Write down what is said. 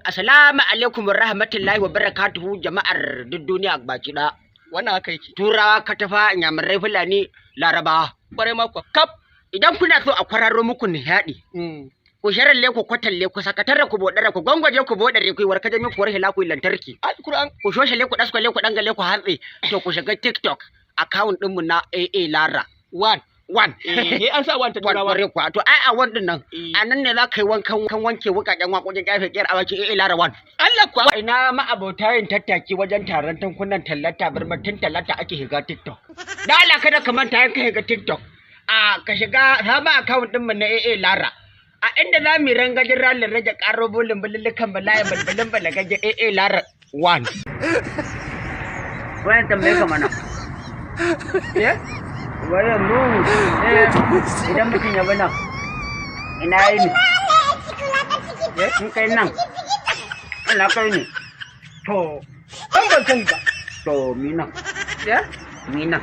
Assalamu alaikum wa rahmatullahi wa barakatuhu, jama'ar duk duniya baki ɗaya. Wannan haka yake. Turawa, Katafa, Inyamurai, Fulani, Larabawa. Kwarai ma kuwa kaf. Idan kuna so a kwararo muku nishaɗi, ku sharalle, ku kwatalle, ku sakatare, ku bodare, ku gwangwaje, ku bodare, ku yi warkaje, ku warhila, ku yi lantarki. Alquran. Ku shoshale, ku daskwale, ku dangale, ku hantse, to ku shiga TikTok account ɗinmu na AA Lara. One. One. Eh, an sa one ta One. Turawa. Kware kuwa. To ai a one ɗin nan, Eh. a nan ne za ka yi wankan kan wanke wuƙaƙen waƙoƙin ƙarfe ƙyar awaki AA Lara one. Allah kuwa. Ina ma'abota yin tattaki wajen taron tankunan tallata barbatin tallata ake shiga TikTok. Da Allah kada ka manta, yanka shiga TikTok. A ka shiga sama account ɗinmu na AA Lara. A inda za mu yi rangajin ralin rage ƙaro bolin bululukan bala'i bulbulin balagaje AA Lara one. Wayan tambaye ka mana. Eh? Wai yanzu idan mutum ya bana ina yi ne? Eh, in kai nan. Ina kai ne. To. An ban sani ba. To, mina. Eh? Mina.